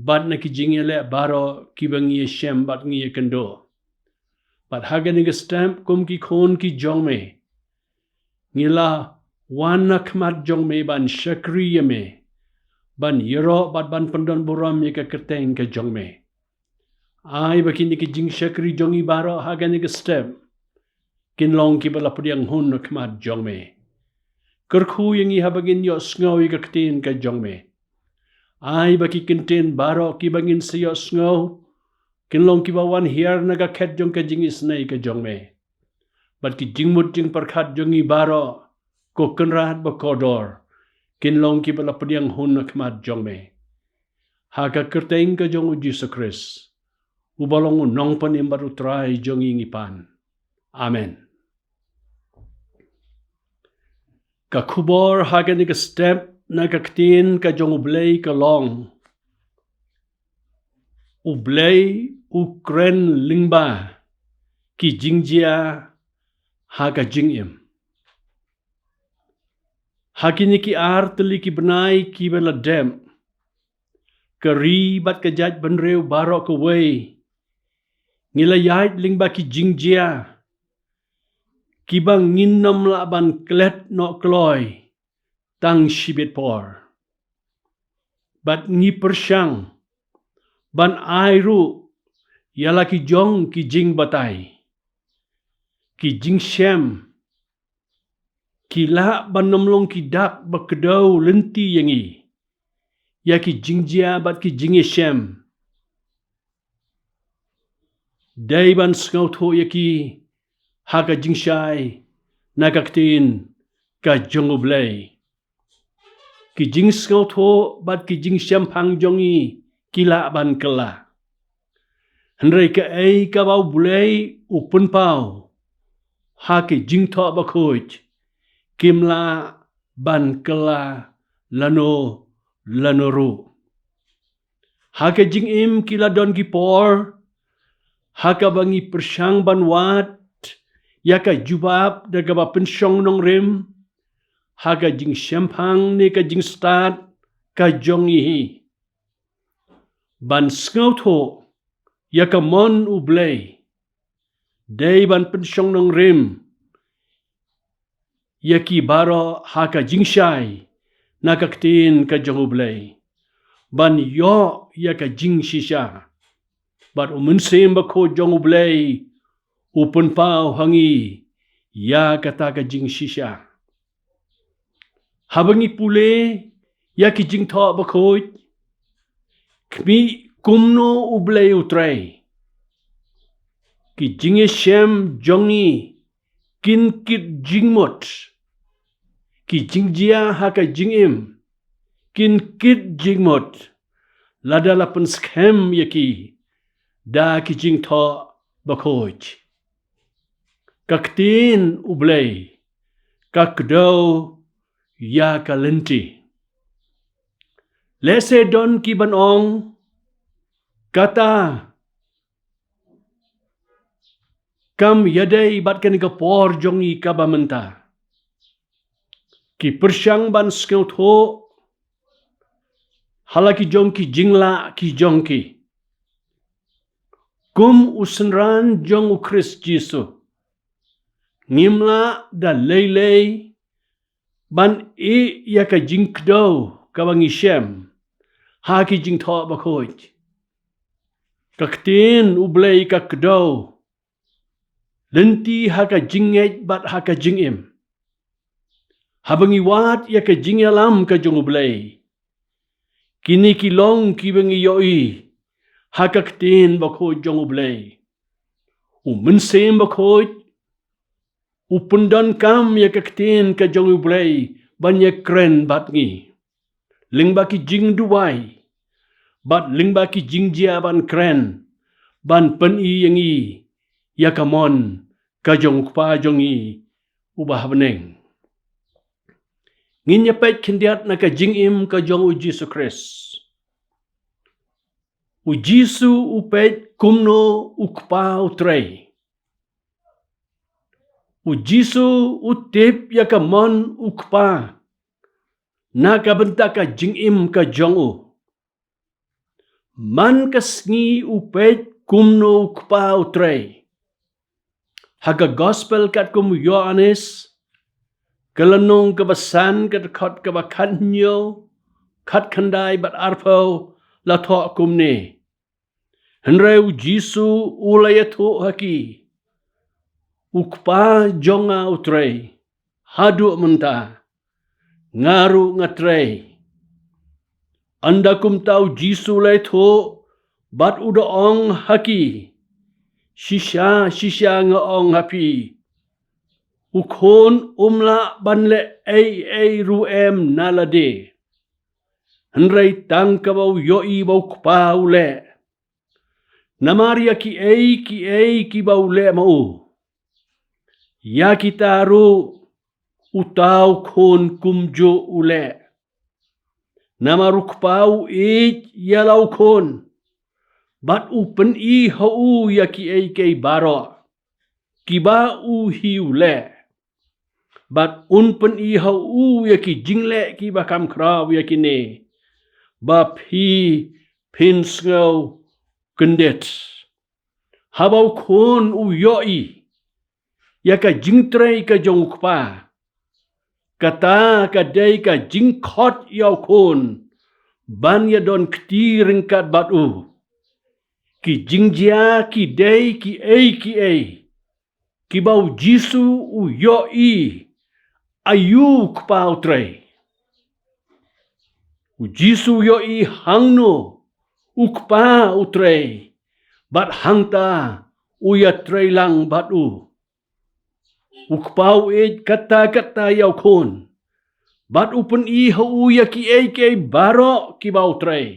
bad na ki jingïaleh baroh kiba ngi ïashem bad ngi ïakynduh. Bad ha kane ka step kum ki khun ki jong me, ngi la wan na khmat jong me ban shakri ïa me, ban ïaroh bad ban pyndon burom ïa ka kyrteng ka jong me. Ai ba kine ki jingshakri jong ngi baroh ha kane ka step kin long kiba la pdiang hun na khmat jong me. Kyrkhu ïa ngi haba ngin ïohsngew ïa ka ktien ka jong me. Ai ba ki kyntien baroh kiba ngin sa ïohsngew kin long kiba wan hiar na ka khet jong ka jingisynei ka jong me. Bad ki jingmut jingpyrkhat jong ngi baroh ko Kynrad bakordor kin long kiba la pdiang hun na khmat jong me. Ha ka kyrteng ka jong u Jisu Khrist, uba long u Nongpynim bad U Trai jong ngi ngi pan. Amen. Ka khubor ha kane ka step na ka ktien ka jong U Blei ka long: U Blei u kren lyngba ki jingjia ha ka jingim. Ha kine ki ar tylli ki bnai kiba la dep, ka ri bad ka jaitbynriew baroh kawei ngi la ïaid lyngba ki jingjia kiba ngin nym lah ban klet noh kloi tang shibit por. Bad ngi pyrshang ban ai ruh ïa la ki jong ki jingbatai. Ki jingshem ki lah ban nym long ki dak ba kdew lynti ïa ngi ïa ki jingjia bad ki jingïashem. Dei ban sngewthuh ïa ki ha ka jingshai na ka ktien ka jong U Blei. Ki jingsngewthuh bad ki jingshemphang jong ngi ki lah ban kylla. Hynrei kaei kaba U Blei u pynpaw ha ki jingthoh bakhuid kim lah ban kylla lano lano ruh. Ha ka jingim ki la don ki por ha kaba ngi pyrshang ban wad ïa ka jubab da kaba pynshong nongrim ha ka jingshemphang ne ka jingstad ka jong ngi hi. Ban sngewthuh ïa ka mon U Blei dei ban pynshong nongrim ïa ki baroh ha ka jingshai na ka ktien ka jong U Blei, ban ïoh ïa ka jingshisha. Bad U Mynsiem Bakhuid jong U Blei u pynpaw ha ngi ïa kata ka jingshisha. Haba ngi pule ïa ki jingthoh bakhuid, khmih kumno U Blei u trei. Ki jingïashem jong ngi kin kit jingmut. Ki jingjia ha ka jingim kin kit jingmut lada la pynskhem ïa ki da ki jingthoh bakhuid. Ka ktien U Blei ka kdew ïa ka lynti. Lehse don ki ban ong, kata kam ïadei bad kane ka por jong ngi kaba mynta. Ki pyrshang ban sngewthuh ha la ki jong ki jinglah ki jong ki. Kum u synran jong U Khrist Jisu, ngim lah da lei lei ban ïeh ïa ka jingkdew kaba ngi shem ha ki jingthoh bakhuid. Ka ktien U Blei ka kdew lynti ha ka jingngeit bad ha ka jingim. Haba ngi wad ïa ka jingïalam ka jong U Blei, kine ki long kiba ngi ïohi ha ka ktien bakhuid jong U Blei. U Mynsiem Bakhuid u pyndonkam ïa ka ktien ka jong U Blei ban ïakren bad ngi lyngba ki jingduwai bad lyngba ki jingjia ban kren, ban pyni ïa ngi ïa ka mon ka jong U Kpa jong ngi uba ha bneng. Ngin ïa peit khyndiat na ka jingim ka jong U Jisu Khrist. U Jisu u peit kumno U Kpa u trei. U Jisu u tip ïa ka mon U Kpa na ka bynta ka jingim ka jong u. Man ka sngi u peit kumno U Kpa u trei. Ha ka Gospel katkum u Ïoannis, ka lynnong kaba san, ka dkhot kaba khathynñiew, khatkhyndai bad arphew, la thoh kumne: Hynrei U Jisu u la ïathuh ha ki: U Kpa jong nga u trei haduh mynta, nga ruh nga trei. Ynda kumta U Jisu u la ïathuh bad u da ong ha ki: Shisha shisha nga ong ha phi, U Khun um lah ban leh ei ei ruh em na lade, hynrei tang kaba u ïohi ba U Kpa u leh. Namar ïa kiei kiei kiba u leh ma u, ïa kita ruh uta U Khun kumjuh u leh. Namar U Kpa u ïeit ïa la U Khun, bad u pyni ha u ïa kiei kiei baroh kiba u hi u leh. Bad un pyni ha u ïa ki jingleh kiba kham khraw ïa kine, ba phi phin sngew kyndit. Haba U Khun u ïohi ïa ka jingtrei ka jong U Kpa, kata ka dei ka jingkhot ïa U Khun ban ïadon kti ryngkat bad u. Ki jingjia ki dei kiei kiei kiba U Jisu u ïohi aïu U Kpa u trei. U Jisu u ïohi hangno U Kpa u trei, bad hangta u ïatrei lang bad u. U Kpa u ïeit katta katta ïa U Khun, bad u pyni ha u ïa kiei kiei baroh kiba u trei.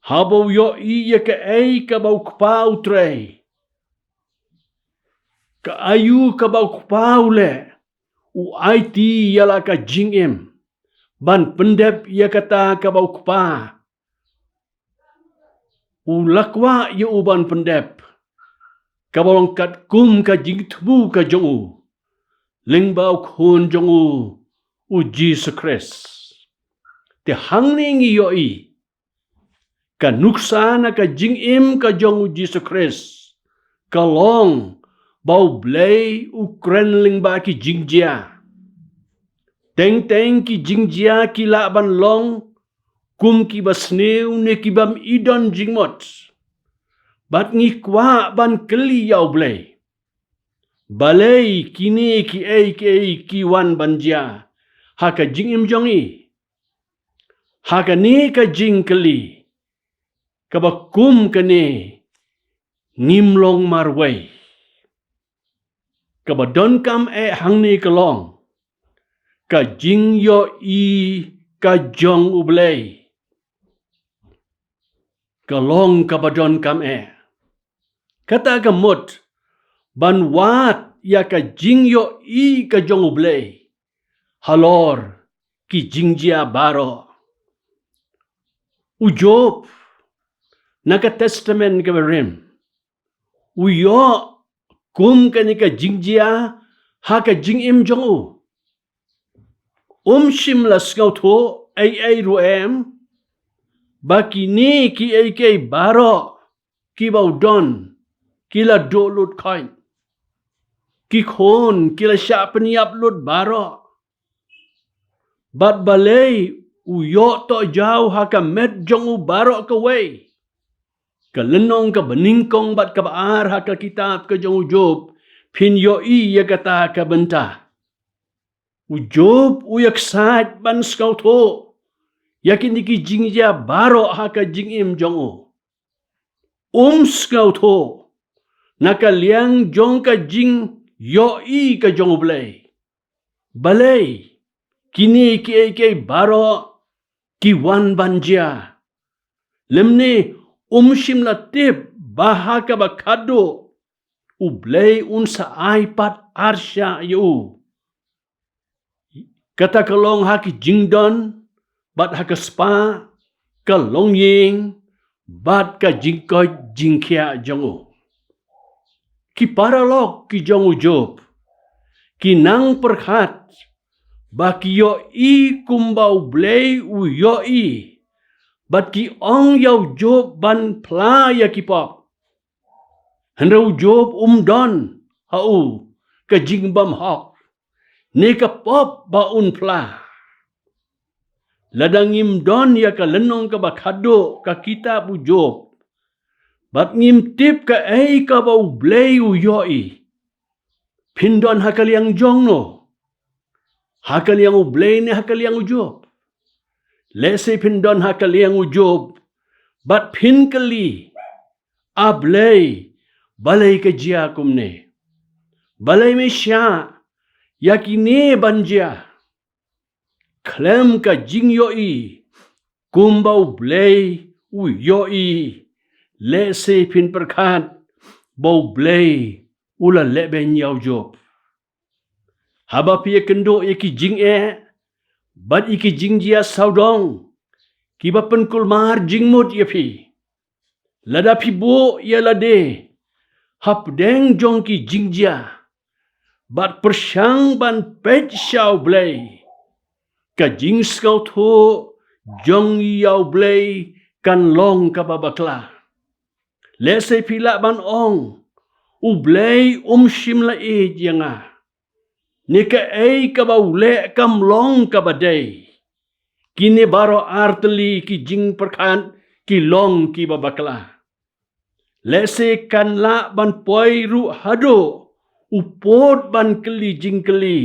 Haba u ïohi ïa kaei kaba U Kpa u trei, ka aïu kaba U Kpa u leh, u aiti ïa la ka jingim ban pyndep ïa kata kaba U Kpa u la kwah ïa u ban pyndep, kaba long katkum ka jingthmu ka jong u lyngba U Khun jong u, U Jisu Khrist. Te hangne ngi ïohi ka nuksa na ka jingim ka jong U Jisu Khrist ka long ba U Blei u kren lyngba ki jingjia. Teng teng ki jingjia ki lah ban long kum kiba sniew ne ki bym i don jingmut. Bad ngi kwah ban kylli ïa U Blei, balei kine kiei kiei ki wan ban jia ha ka jingim jong ngi? Ha kane ka jingkylli kaba kum kane ngim long marwei. Kaba donkam eh hangne ka long ka jingïohi ka jong U Blei ka long kaba donkam eh. Kata ka mut ban wad ïa ka jingïohi ka jong U Blei halor ki jingjia baroh. U Job, na ka Testament kaba rim, u ïoh kum kane ka jingjia ha ka jingim jong u. Um shym la sngewthuh ei ei ruh em, ba kine kiei kiei baroh kiba u don ki la duh lut khoit. Ki khun ki la shah pynïap lut baroh. Bad balei u ïoh tohjaw ha ka met jong u baroh kawei? Ka lynnong kaba nyngkong bad kaba ar ha ka kitab ka jong U Job, phin ïohi ïa kata ka bynta. U Job u ïaksaid ban sngewthuh ïa kine ki jingjia baroh ha ka jingim jong u. Um sngewthuh na ka liang jong ka jingïohi ka jong U Blei. Balei kine kiei kiei baroh ki wan ban jia? Lymne um shym la tip ba ha kaba khadduh U Blei un sa ai pat arshah ïa u. Kata ka long ha ki jingdon bad ha ka spah, ka longïing bad ka jingkoit jingkhiah jong u. Ki paralok ki jong U Job ki nang pyrkhat ba ki ïohi kumba U Blei u ïohi, bad ki ong ïa U Job ban phla ïa ki pop. Hynrei U Job um don ha u ka jingbymhok ne ka pop ba un phla. Lada ngim don ïa ka lynnong kaba khadduh ka kitab U Job, bad ngim tip kaei kaba U Blei u ïohi, phin don ha ka liang jong no? Ha ka liang U Blei ne ha ka liang U Job? Lehse phin don ha ka liang U Job bad phin kylli, A Blei, balei ka jia kumne? Balei me shah ïa kine ban jia? Khlem ka jingïohi kumba U Blei u ïohi, lehse phin pyrkhat ba U Blei u la lehbeiñ ïa U Job. Haba phi ïakynduh ïa ki jingeh bad ïa ki jingjia sawdong kiba pynkulmar jingmut ïa phi, lada phi buh ïa lade hapdeng jong ki jingjia bad pyrshang ban peit sha U Blei, ka jingsngewthuh jong ngi ïa U Blei kan long kaba bakla. Lehse phi lah ban ong, U Blei um shym la ïeit ïa nga, ne kaei kaba u leh kam long kaba dei. Kine baroh ar tylli ki jingpyrkhat ki long kiba bakla. Lehse kan lah ban poi ruh haduh u pud ban kylli jingkylli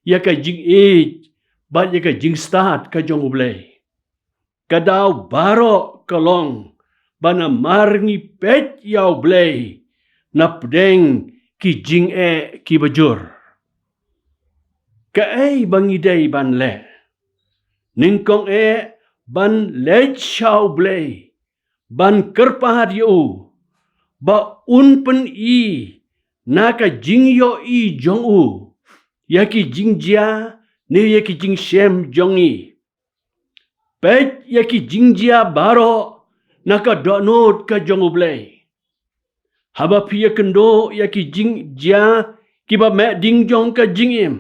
ïa ka jingïeit bad ïa ka jingstad ka jong U Blei. Ka daw baroh ka long ba namar ngi peit ïa U Blei napdeng ki jingeh kiba jur. Kaei ba ngi dei ban leh? Nyngkong eh ban leit sha U Blei, ban kyrpad ïa u ba un pyni na ka jingïohi jong u ïa ki jingjia ne ïa ki jingshem jong ngi. Peit ïa ki jingjia baroh na ka dohnud ka jong U Blei. Haba phi ïakynduh ïa ki jingjia kiba meh ding jong ka jingim,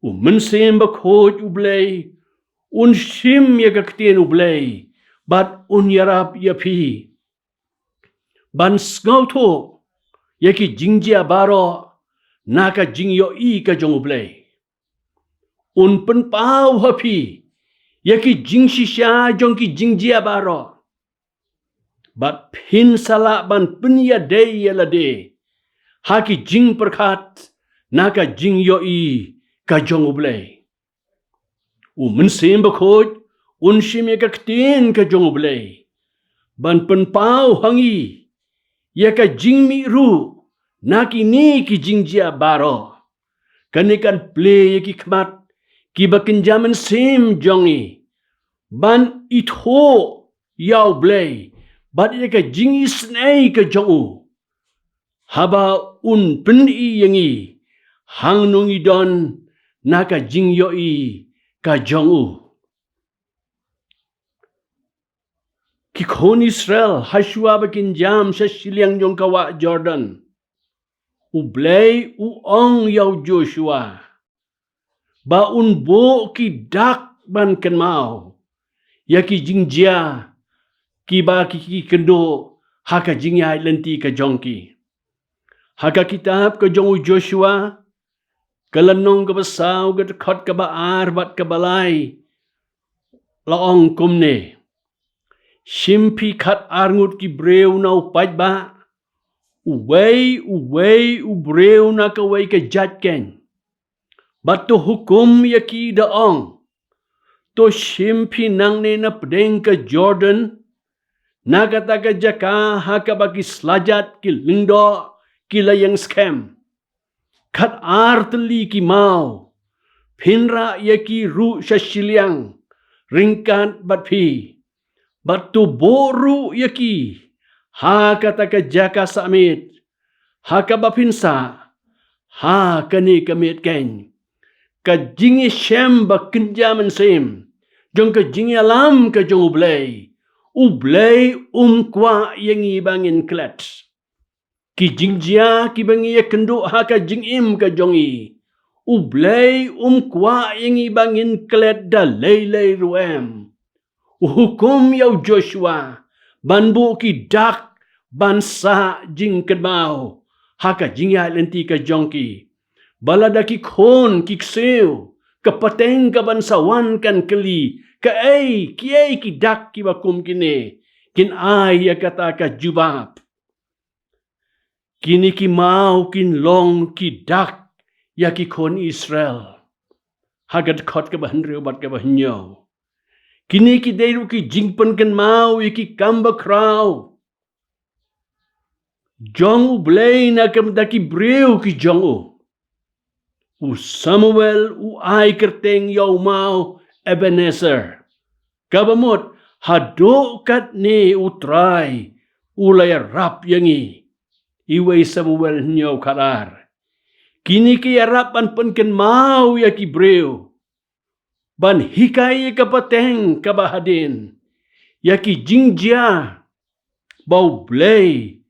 U Mynsiem Bakhuid U Blei un shim ïa ka ktien U Blei bad un ïarap ïa phi ban sngewthuh ïa ki jingjia baroh na ka jingïohi ka jong U Blei. Un pynpaw ha phi ïa ki jingshisha jong ki jingjia baroh, bad phin sa lah ban pynïadei ïa lade ha ki jingpyrkhat na ka jingïohi ka jong U Blei. U Mynsiem Bakhuid un shim ïa ka ktien ka jong U Blei ban pynpaw ha ngi ïa ka jingmih ruh na kine ki jingjia baroh. Kane kan plie ïa ki khmat ki ba kynja mynsiem jong ngi ban ithuh ïa U Blei bad ïa ka jingisynei ka jong u, haba un pyni ïa ngi hangno ngi don na ka jingïohi ka jong u. Ki khun Israel, ha shuwa ba kin jam sha shiliang jong ka wah Jordan, U Blei u ong ïa u Joshua ba un buh ki dak ban kynmaw ïa ki jingjia ki ba ki, ki kynduh ha ka jingïaid lynti ka jong ki. Ha ka kitab ka jong u Joshua, ka lynnong kaba saw, ka dkhot kaba ar bad kaba lai, la ong kumne: Shim phi khat ar ngut ki briew na u paidbah, uwei uwei u briew na kawei ka jait keiñ, bad to hukum ïa ki da ong: To shim phi nangne na pdeng ka Jordan, na kata ka jaka ha kaba ki slajat, ki lyngdoh, ki la ïeng skhem, khat ar tylli ki maw. Phin rah ïa ki ruh sha shiliang ryngkat bad phi, bad to buh ruh ïa ki ha kata ka jaka sah miet ha kaba phin sah ha kane ka miet keiñ. Ka jingïashem ba kynja mynsiem jong ka jingïalam ka jong U Blei, U Blei um kwah ïa ngi ba ngin klet. Ki jingjia ki ba ngi ïakynduh ha ka jingim ka jong ngi, U Blei um kwah ïa ngi ba ngin klet da lei lei ruh em. U hukum ïa u Joshua ban buh ki dak ban sah jingkynmaw ha ka jingïaid lynti ka jong ki, ba lada ki khun ki ksiew ka pateng ka ban sa wan kan kylli: Kaei, kiei ki dak ki ba kum kine? Kin ai ïa kata ka jubab: Kine ki maw kin long ki dak ïa ki khun Israel. Ha ka dkhot kaba hynriew bad kaba hynñiew, kine ki dei ruh ki jingpynkynmaw ïa ki kam bakhraw jong U Blei na ka bynta ki briew ki jong u. U Samuel u ai kyrteng ïa u maw Ebenezer, kaba mut: Haduh katne U Trai u la ïarap ïa ngi. Iwei Samuel hynñiew khat ar. Kine ki ïarap ban pynkynmaw ïa ki briew, ban hikai ïa ka pateng kaba hadien ïa ki jingjia ba U Blei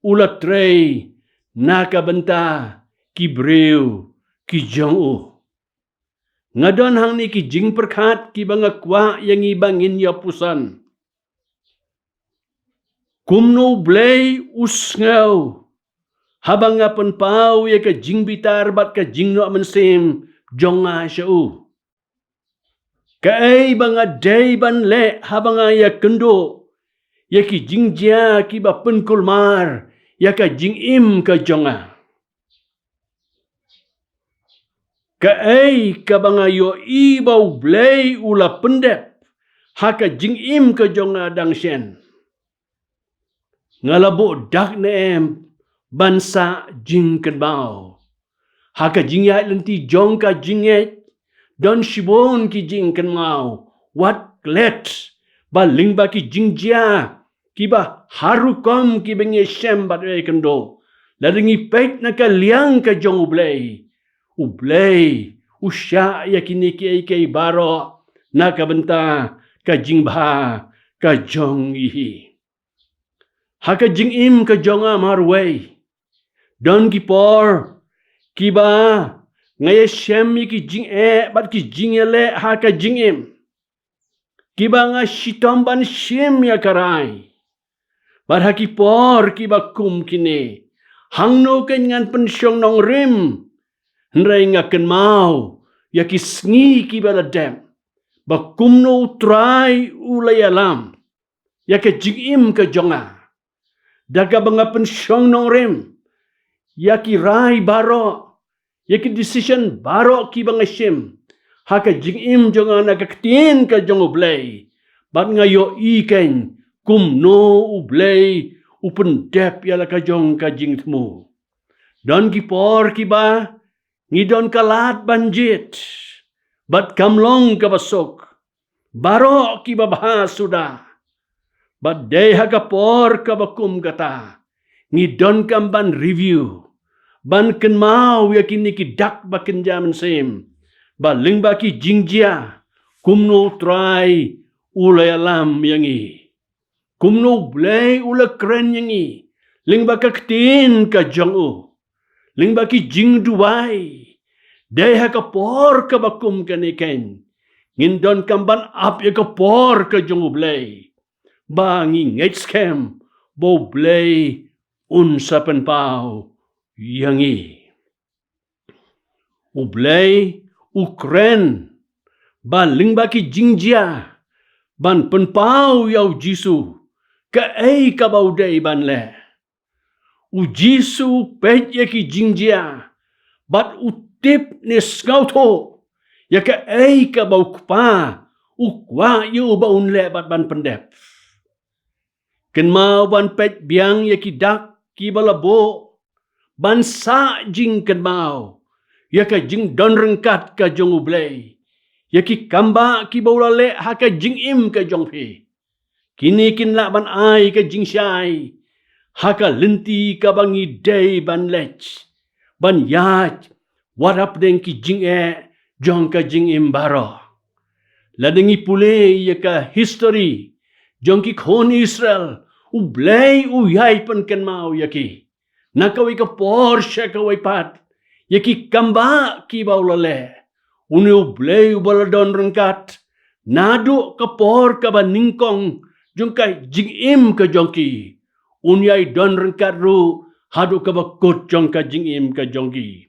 u la trei na ka bynta ki briew ki jong u. Nga don hangne ki jingpyrkhat ki ba nga kwah ïa ngi ba ngin ïa puson. Kumno U Blei u sngew haba nga pynpaw ïa ka jingbitar bad ka jingnoh mynsiem jong nga sha u? Kaei ba nga dei ban leh haba nga ïakynduh ïa ki jingjia ki ba pynkulmar ïa ka jingim ka jong nga? Kaei kaba nga ïohi ba U Blei u la pyndep ha ka jingim ka jong nga dang shen? Nga la buh dak ne em ban sah jingkynmaw? Ha ka jingïaid lynti jong ka jingngeit don shibun ki jingkynmaw. Wat klet ba lyngba ki jingjia ki ba har rukom ki ba ngi shem bad ïakynduh, lada ngi peit na ka liang ka jong U Blei, U Blei u shah ïa kine kiei kiei baroh na ka bynta ka jingbha ka jong ngi hi. Ha ka jingim ka jong nga marwei don ki por ki ba nga ïashem ïa ki jingeh bad ki jingïaleh ha ka jingim, ki ba nga shitom ban shim ïa ka rai. Bad ha ki por ki ba kum kine, hangno keiñ ngan pynshong nongrim? Hynrei nga kynmaw ïa ki sngi ki ba la dep, ba kumno U Trai u la ïalam ïa ka jingim ka jong nga, da kaba nga pynshong nongrim ïa ki rai baroh, ïa ki decision baroh ki ba nga shim ha ka jingim jong nga na ka ktien ka jong U Blei. Bad nga ïohi keiñ kumno U Blei u pyndep ïa la ka jong ka jingthmu. Don ki por ki ba ngi don ka lad ban jied, bad kam long kaba suk, baroh kiba bha suda. Bad dei ha ka por kaba kum kata, ngi donkam ban review, ban kynmaw ïa kine ki dak ba kynja mynsiem, ba lyngba ki jingjia, kumno U Trai u la ïalam ïa ngi. Kumno U Blei u la kren ïa ngi lyngba ka ktien ka jong u, lyngba ki jingduwai. Dei ha ka por kaba kum kane keiñ, ngin donkam ban ap ïa ka por ka jong U Blei, ba ngi ngeit skhem ba U Blei un sa pynpaw ïa ngi. U Blei u kren ba lyngba ki jingjia, ban pynpaw ïa U Jisu kaei kaba u dei ban leh. U Jisu u peit ïa ki jingjia, bad u tip ne sngewthuh ïa kaei kaba U Kpa u kwah ïa u ba un leh bad ban pyndep. Kynmaw ban peit biang ïa ki dak kiba la buh, ban sah jingkynmaw ïa ka jingdon ryngkat ka jong U Blei ïa ki kambah kiba u la leh ha ka jingim ka jong phi. Kine kin lah ban ai ka jingshai ha ka lynti kaba ngi dei ban leit, ban ïaid, wat hapdeng ki jingeh jong ka jingim baroh. Lada ngi pule ïa ka history jong ki khun Israel, U Blei u ïai pynkynmaw ïa ki na kawei ka por sha kawei pat ïa ki kambah kiba u la leh. Une U Blei uba la don ryngkat naduh ka por kaba nyngkong jong ka jingim ka jong ki, un ïai don ryngkat ruh haduh kaba kut jong ka jingim ka jong ki.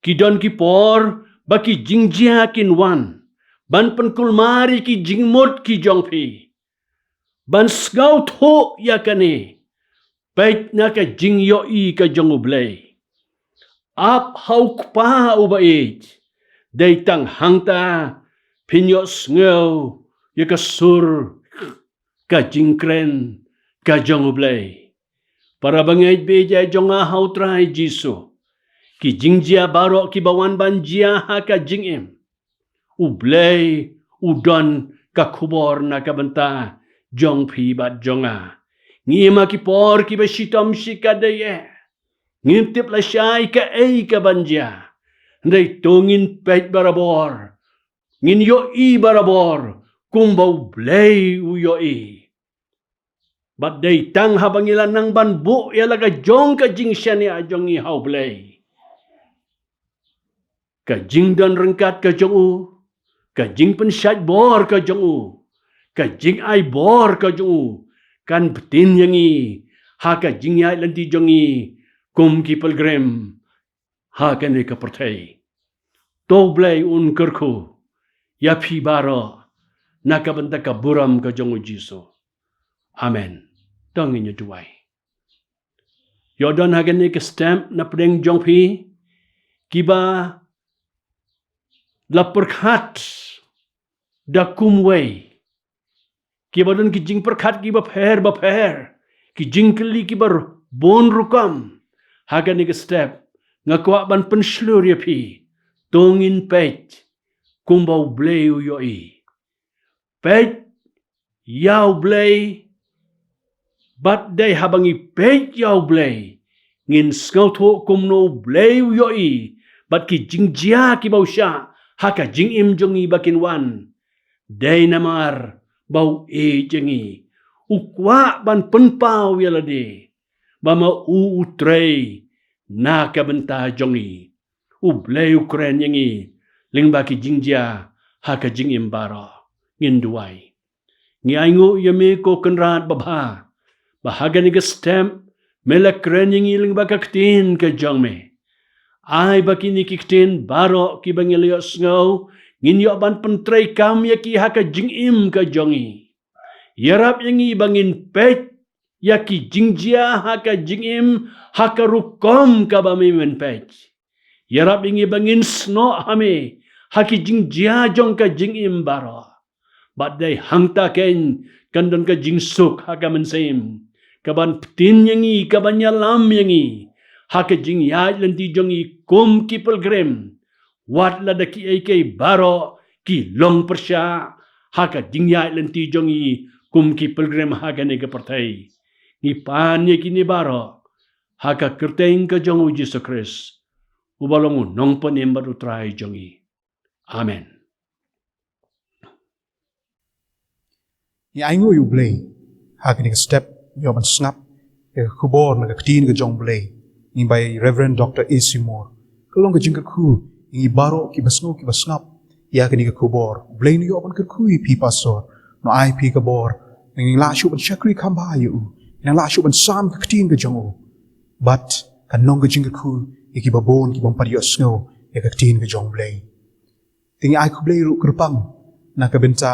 Ki don ki por ba ki jingjia kin wan ban pynkulmar ïa ki jingmut ki jong phi. Ban sngewthuh ïa kane, peit na ka jingïohi ka jong U Blei. Ap ha U Kpa uba ïeit, dei tang hangta phin ïohsngew ïa ka sur ka jingkren ka jong U Blei. Para bangeit ba ïeit jong nga ha U Trai Jisu, ki jingjia baroh kiba wan ban jia ha ka jingim, U Blei u don ka khubor na ka bynta jong phi bad jong nga. Ngi im ha ki por kiba shitom shikatdei eh. Ngim tip lashai kaei kaban jia. Hynrei to ngin peit barabor, ngin ïohi barabor kumba U Blei u ïohi. Bad dei tang haba ngi la nang ban buh ïa la ka jong ka jingshaniah jong ngi ha U Blei, ka jingdon ryngkat ka jong u, ka jingpynshait bor ka jong u, ka jingai bor ka jong u, kan btin ïa ngi ha ka jingïaid lynti jong ngi kum ki pilgrim ha kane ka pyrthei. To U Blei un kyrkhu ïa phi baroh na ka bynta ka burom ka jong U Jisu. Amen. To ngin ïa duwai. Ïoh don ha kane ka step na pdeng jong phi kiba la pyrkhat da kumwei, kiba don ki jingpyrkhat kiba pher bapher, ki jingkylli kiba r-, bun rukom. Ha kane ka step nga kwah ban pynshlur ïa phi, to ngin peit kumba U Blei u ïohi. Peit ïa U Blei, bad dei haba ngi peit ïa U Blei, ngin sngewthuh kumno U Blei u ïohi bad ki jingjia kiba u shah ha ka jingim jong ngi ba kin wan. Dei namar ba u ïeit ïa ngi, u kwah ban pynpaw ïa lade ba ma u u trei na ka bynta jong ngi. U Blei u kren ïa ngi lyngba ki jingjia ha ka jingim baroh. Ngin duwai. Ngi ainguh ïa me ko Kynrad babha, ba ha kane ka step me la kren ïa ngi lyngba ka ktien ka jong me. Ai ba kine ki ktien baroh kiba ngi la ïohsngew ngin ïoh ban pyntreikam ïa ki ha ka jingim ka jong ngi. Ïarap ïa ngi ba ngin peit ïa ki jingjia ha ka jingim ha ka rukom kaba me men peit. Ïarap ïa ngi ba ngin snoh ha me ha ki jingjia jong ka jingim baroh. Bad dei hangta keiñ kan don ka jingsuk ha ka mynsiem, kaban btin ïa ngi, kaban ïalam ïa ngi ha ka jingïaid lynti jong ngi kum ki pilgrim. Wat lada kiei kiei baroh ki long pyrshah ha ka jingïaid lynti jong ngi kum ki pilgrim ha kane ka pyrthei. Ngi pan ïa kine baroh ha ka kyrteng ka jong U Jisu Khrist, uba long U Nongpynim bad U Trai jong ngi. Amen. Ngi ainguh ïa U Blei ha kane ka step, ïa ban sngap ïa ka khubor na ka ktien ka jong U Blei. Ngi bai Reverend Doctor A C Moore. Ka long ka jingkyrkhu ïa ngi baroh kiba sngew kiba sngap ïa kane ka khubor. U Blei un ïa ban kyrkhu ïa phi pastor. Un ai phi ka bor. Ngi lah shuh ban shakri kham bha ïa u. Ngi lah shuh ban sam ka ktien ka jong u. Bad kan long ka jingkyrkhu ïa kiba bun kiba ym pat ïohsngew ïa ka ktien ka jong U Blei. Te ngi ai khublei ruh kyrpang na ka bynta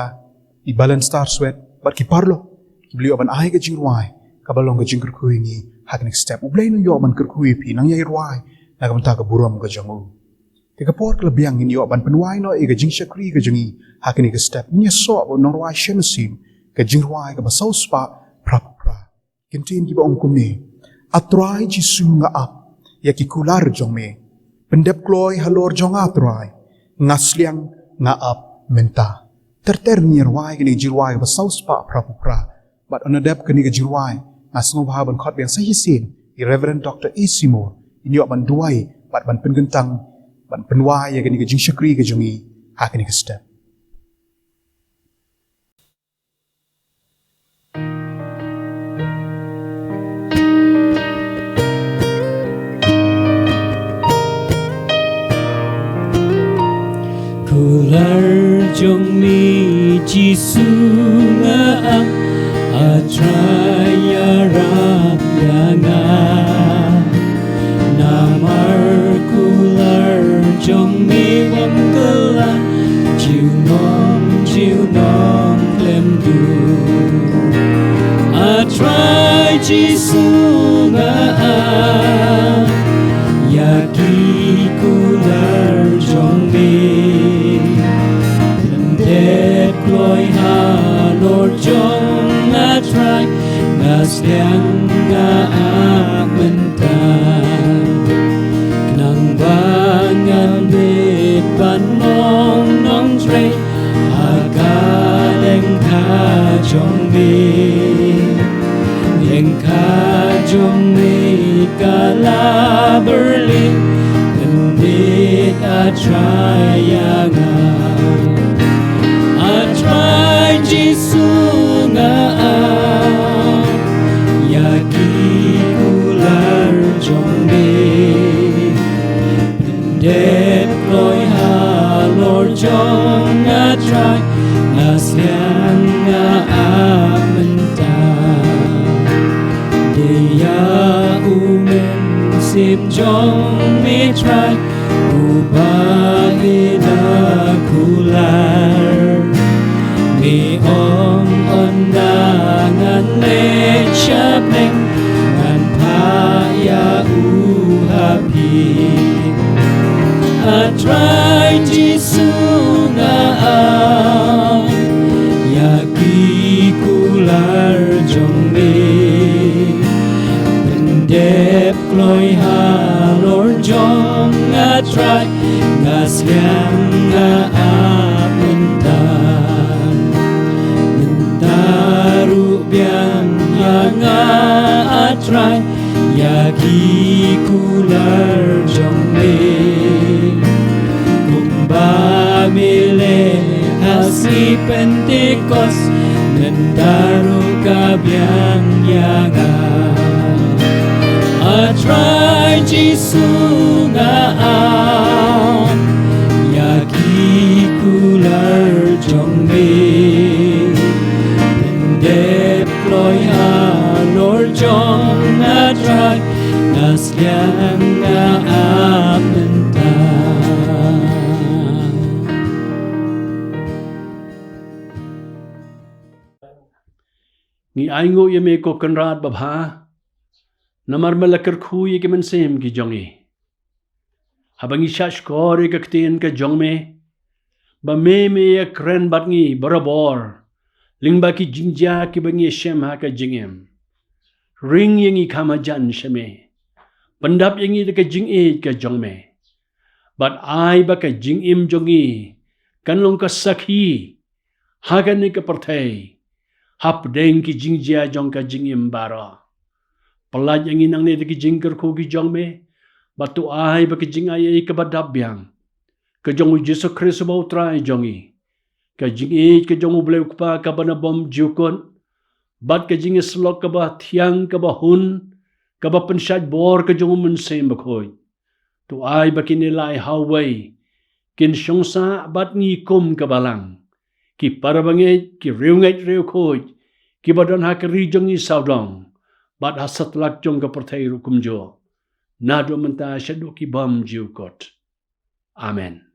i Balen Star Swet bad ki paralok kiba la ïoh ban ai ka jingrwai kaba long ka jingkyrkhu ïa ngi ha kane ka step. U Blei un ïoh ban kyrkhu ïa phi nang ïai rwai na ka bynta ka burom ka jong u. Te ka por ka la biang, ngin ïoh ban pynwai noh ïa ka jingshakri ka jong ngi ha kane ka step. Ngin ïasoh bad u nongrwai Shem Asim, ka jingrwai kaba saw spah phra phew phra. Ki ktien kiba ong kumne: A Trai Jisu, nga ap ïa ki kular jong me. Pyndep kloi halor jong nga, Trai. Nga sliang, nga ap mynta. Ter ter ngin ïa rwai kane ka jingrwai kaba saw spah phra phew phra. Bad ynda dep kane ka jingrwai, nga sngewbha ban khot biang sa shisien ïa i Reverend Doctor A C Moore, un ïoh ban duwai bad ban pynkyntang, ban pynwai ïa kane ka jingshakri ka jong ngi ha kane ka step. Kular jong me Jisu nga ap, A Trai ïarap ïa nga. Namar kular jong me bym kylla, junom junom khlem duh. A Trai Jisu nga ap ïa ki kular jong me. Pyndep kloi halor jong nga, Trai, nga sliang, nga ap mynta. Khnang ba ngan bit ban long nongtrei ha ka lyngkha jong me. Lyngkha jong me ka la byrlih, pynbit, A Trai, ïa nga. A Trai Jisu, nga ap ïa ki kular jong me. Pyndep kloi halor jong nga, Trai, nga sliang, nga ap mynta. Dei ïa u Mynsiem jong me, Trai, uba i la kular. Me ong, ynda ngan leit sha bneng, ngan phah ïa u ha phi. A Trai Jisu, nga ap ïa ki kular jong me. Pyndep kloi halor jong nga, Trai, nga sliang, nga ap mynta. Mynta ruh biang ïa nga, A Trai, ïa ki kular jong me. Kumba me leh ha sngi Pentekost, mynta ruh ka biang ïa nga. A Trai Jisu, nga ap ïa ki kular jong me. Pyndep kloi halor jong nga, Trai, nga sliang, nga ap mynta. Ngi ainguh ïa me, ko Kynrad babha, namar me la kyrkhu ïa ki mynsiem ki jong ngi. Haba ngi shahshkor ïa ka ktien ka jong me, ba me, me ïakren bad ngi barabor lyngba ki jingjia kiba ngi ïashem ha ka jingim. Ring ïa ngi kham hajan sha me. Pyndap ïa ngi da ka jingïeit ka jong me. Bad ai ba ka jingim jong ngi kan long ka sakhi ha kane ka pyrthei hapdeng ki jingjia jong ka jingim baroh. Pyllait ïa ngi nangne da ki jingkyrkhu ki jong me, bad to ai ba ka jingai kaba dap biang ka jong U Jisu Khrist uba U Trai jong ngi, ka jingïeit ka jong U Blei U Kpa kaba na bymjukut, bad ka jingïasyllok kaba thiang, kaba hun, kaba pynshait bor ka jong U Mynsiem Bakhuid, to ai ba kine lai ha uwei kin shong sah bad ngi kum ka balang, ki parabangeit, ki riewngeit riewkhuid kiba don ha ka ri jong ngi sawdong, bad ha satlak jong ka pyrthei ruh kumjuh, naduh mynta shaduh ki bymjukut. Amen.